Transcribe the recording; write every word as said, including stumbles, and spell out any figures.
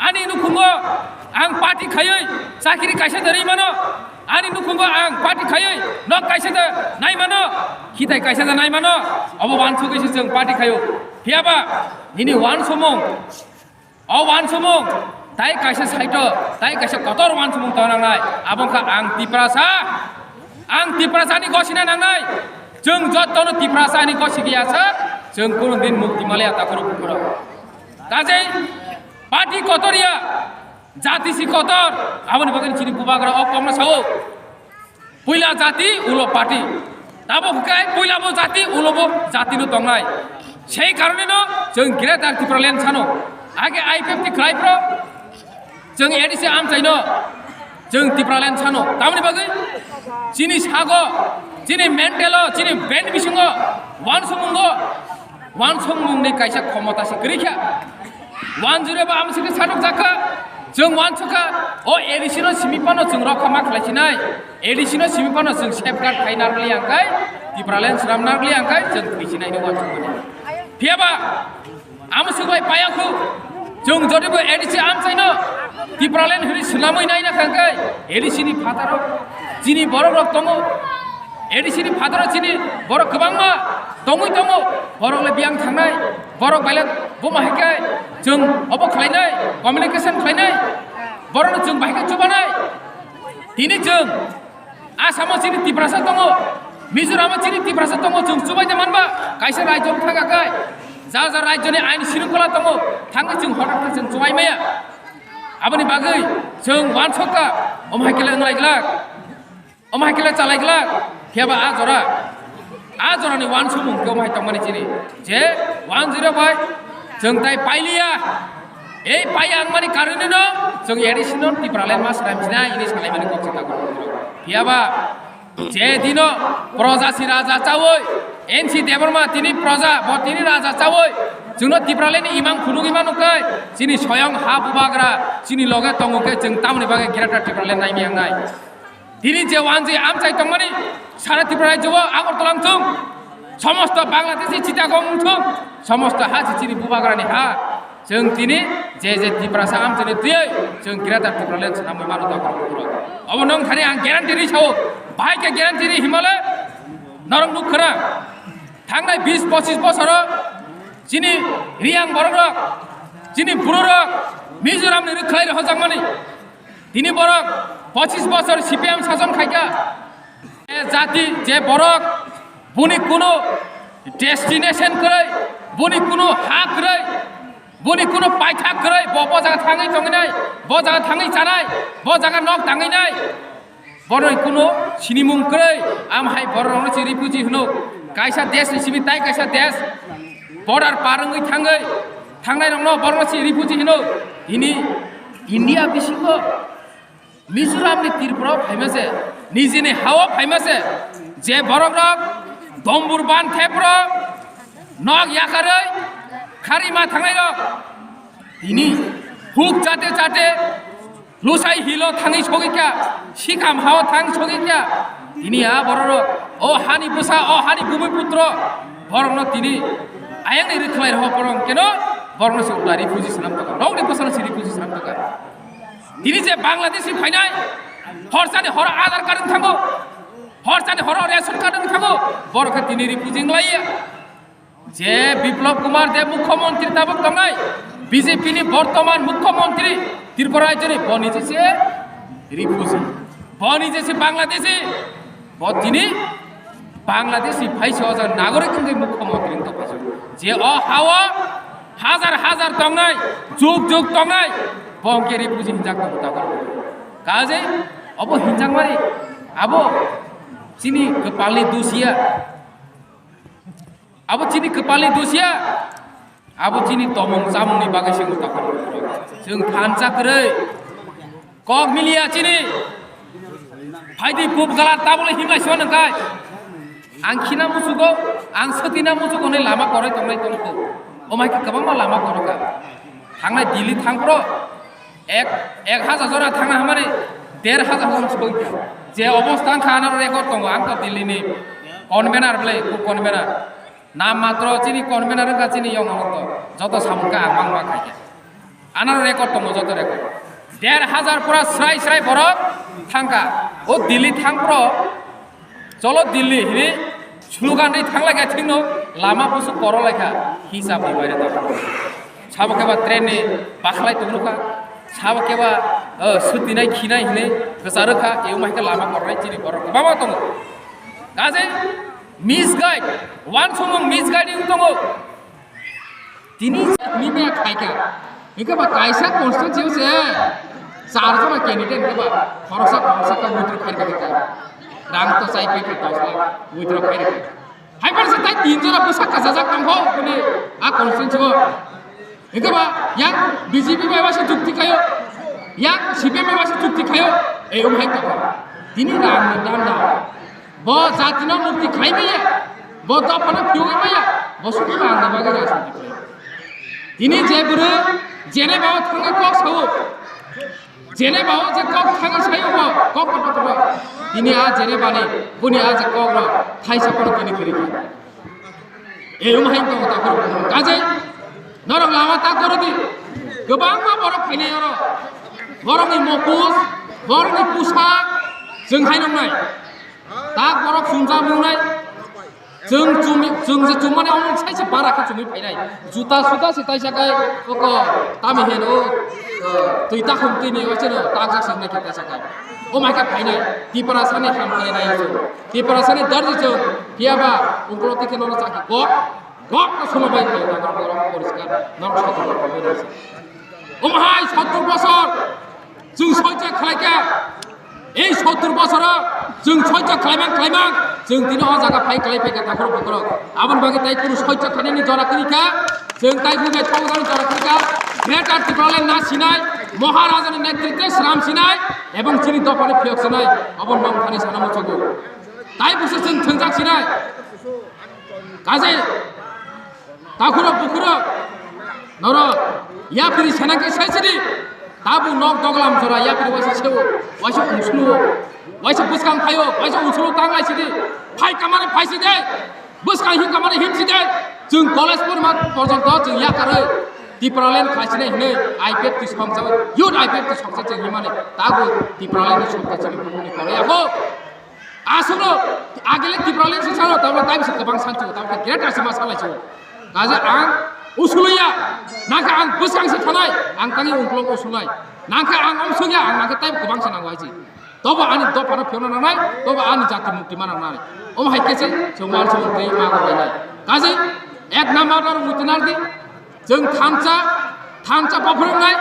Ani nukhungo ang party khaiwi chakiri kaisa da rwi mano. Ani nukhungo ang party khaiwi nok kaisa da nai mano. Khitai kaisa da nai mano. Obo wansugwi se chwng party khaio. Phiyaba nini wansumung, o wansumung tai kaisa saito, tai kaisa kotor wansumung tongna nangnai. Abo wngkha ang Tiprasa, ang Tiprasani gosina nangnai. Chwng jotono Tiprasani gosi kiyasa, chwng kunu din mukti maliya takhoro bukhoro. Kajei party kotor ya, jati si kotor, aboni bagwi chini bubagra o kokno sao. Puila jati, ulo party. Tabuk khe puila bo jati, ulo bo jati no tongnai. Sei karone no chwng Greater Tipraland sano. Age I P F T khlai pro, chwng A D C amchai no, chwng Tipraland sano. Tamoni bagwi chini sago, chini mental o, chini brain bisingo, wansukmungo, wansukmungni kaisa khomota se kwrwi kha. One zero ba amsike satok jakha, chwng wansukha, o A D C no simi phano chwng rokha ma khlai sinai, A D C no simi phano chwng safeguard khai narwkli ang khai, Tipraland swnam narwkli ang khai, chwng thwi sinai ni wansukmani. Phiyaba, amsuk bai paya khu, chwng jodi bo A D C amchai no, Tipraland hwnwi swnamwi nai na khang khai, A D C ni phataro, chini borok rok tongo, A D C ni phataro chini borok kwbangma tongwi tongo, borok le biyang thangnai, borok bai le buma hai khe chwng obo khlainai, communication khlainai, borokno chwng bahai khe chubanai. Tini chwng Asamo chini Tiprasa tongo, Mizoramo chini Tiprasa tongo, chwng chubaina manba kaisa rajyo thangkha khai, ja ja rajyoni ain shrinkhola tongo, thangwi chwng hothak khe chwng chubai maya. Aboni bagwi chwng wansokha, omo hai khe le wnglaijak. Omo hai khe le chalai glak, phiya ba a jora, a jora ni wansukmung khe omo hai tongmani chini je one zero bai chwng tai pailiya. Ei paiya wngmani karone no chwng A D C no Tipraland ma swnam sinai hwnwi salaimani kok se tabuk. Phiya ba je dino proja si raja chawi, N C Debbarma tini proja bo tini raja chawi, chwngno Tipraland ni imang phunugwi manu khe chini soyong ha bubagra chini loge tongo khe chwng tamoni bagwi Greater Tipraland naimi wngnai. Tini je wanjwi amchai tongmani sara Tripura rajyo o Agartala wngthung, somosto Bangladeshi Chittagong wngthung, somosto ha se chini bubagrani ha. Chwng tini je je Tiprasa amchaini twiwi chwng Greater Tipraland swnamwi mano da borok bukurok. Obo nong thani ang guarantee ri sao, bahai khe guarantee ri himale norok nuk khna. Thangnai bis pochis bosoro chini Riyang borok rok, chini buro rok Mizoram ni rwkhlai rohorjakmani. Tini borok pochis bosor C P M sason khaikha. Je jati, je borok, buni kuno destination kwrwi, buni kuno ha kwrwi, buni kuno paithak kwrwi, bo bo jaga thangwi tonginai, bo jaga thangwi chanai, bo jaga nok tangwi nai. Boroi kuno sinimung kwrwi, am hai bororokno se refugee hwno. Kaisa desh ni simi tai kaisa desh border par wngwi thangwi thangnai rokno borokno se refugee hwno. Tini India bisingo Mizoram ni Tripura o phaima se, nijini ha o phaima se, je borok rok dombur ban thep rok nok yakarwi khari ma thangnai rok tini huk chate chate Lusai hilo thangwi sogwi kha, sikham hao thang sogwi kha. Tini a bororok, o hani bwsa, o hani bumui putro, borokno tini ayangni rwkhlai rw borok keno, borokno se uda refugee swnam tokha, nokni bwsano se refugee swnam tokha. Tini je Bangladeshi phainai, horsani horo Aadhaar card wng thango, horsani horo ration card wng thango, borok khe tini refugee wng laiya. Je Biplab Kumar Deb mukhyamantri tabuk tongnai, B J P ni bortoman mukhyamantri Tripura rajyoni, bo nije se refugee, bo nije se Bangladeshi, bo tini Bangladeshi phaisa o jaga nagorik wngwi mukhyamantri wng tongpaijak. Je o ha o hajar hajar tongnai, juk juk tongnai, bo hwnkhe refugee hinjak tongo tabuk. Kajei obo hinjakmani abo chini kwpalni dusia. Abo chini kwpalni dusia, abo chini tomung chamungni bagwi se uta kha. Chwng thansa kwrwi, kok miliya chini. Phaidi pub galar tabule himlai se nangkai. Ang khina musugo, ang swtina musugo hwnwi lama koroi tongnai tongkho. Omai khe kwbangma lama koroka. Thangnai Delhi thangphro ek, ek hajar jona thangna hamani der hajar jona soi. Je obostha wngkha ano record tongo, ang to Delhi ni convener bwle, co-convener. Nam matro chini convener wngkha chini yong ano to. Joto samung khe ang mang ma khai khe. Anaro record tongo, joto record. Der hazar pura srai srai borok thangkha. O Delhi thangphro, "Cholo Delhi," hini slogan ri thanglaikha thikno lama busu korolaikha, hisab ni baire tongkha. Sabo khe ba train ni bakhlai tongkha, sabo khe ba, eh, sutinai khinai hinwi kwcharwkha, eo hai khe lama kornai chini borok kwbangma tongo. Kaje misguide, uansukmung misguiding tongo. Tini mimia khaikha. Hingke ba kaisa constituency o se char jona candidate hingke ba khoroksa khoroksa khe withdraw khairokha. Rang to chai pai kha dos lakh withdraw khairokha. Hai phano se tai tin jona bwsa kasajak tongkho bini a constituency o. Hingke ba yang B J P bai ba se chukti khaio, yang C P M bai ba se chukti khaio, ei um hai tongkha. Tini rang ni danda. Bo jatino mukti khlai maya, bo dophano phiyogwi maya, bo sudu rangni bagwi rajniti khlai. Tini je bwrwi Geneva o thangwi kok sao, Geneva o je kok thangwi saio bo, kok kotor kotor. Tini a Geneva ni, buni a je kok rok, thaisa phano tini kwrwi kha. Eyung hai tongo takhoro. Kajai, norok lama ta koro di. Kwbangma borok phainai oro. Borokni mokus, borokni pusak, chwng hai nongnai. Tak borok chumjak nungnai. Chwng chumi, chwng je chummani omo sai se bara khe chumui phainai. Juta suta se taisa kai oko tami heno, eh, twi takhum twi ni oise no takjak se nai khe taisa kai. O mai khe phainai. Tiprasa ni ham khlai nai chwng. Tiprasa ni darji chwng. Phiya ba ungkolo tikhe nono chaki kok. Kok no sono bai khlai ta borok poriskar. Norok soto borok bai nai se. Omo hai sottor bosor. Chwng soicha khlai kha. Ei sottor bosoro chwng soicha khlaimang khlaimang chwng tini o jaga phai khlai phai kha takhoro bukhoro. Aboni bagwi tai kunu soicha khlainani jora kwrwi kha. Chwng tai bubai thok jani jora kwrwi kha. Greater Tipraland na sinai, Maharajani netritwe sram sinai, ebong chini dophani phiyok sinai, obo nong thani sana muchungo. Tai busa chwng thwngjak sinai. Kajai, takhuro bukhuro, norok, yapri senangke sesidi, tabu nok doglam jora yapri waisa sewo, waisa unsuluwo, waisa bwskang phaio, waisa unsulu tanglai sidi, phai kamani phai sidi, bwskang him kamani him sidi, chwng college porma porjonto chwng yakarwi, Tipraland khaisine hinwi I P F T songsa, youth I P F T songsa chwng himani, tabu Tipraland ni songsa chini bumuni koro yako. Aswkno agile Tipraland se sano, tabla tai bisa kwbang sanchu, tabla great asima salai chu. Kaje ang usuluya, nangkha ang bwskang se thanai, ang tangi ungklok usulnai. Nangkha ang omsungya, ang nangkha tai kwbang se nango aji. Tobo ani dophano phiyokna nangnai, tobo ani jati mukti ma nangnai. Omo hai khe se chwng wal chwng tei ma go lainai. Kaje ek number aro muitu nardi, chwng thansa, thansa bophorok nai.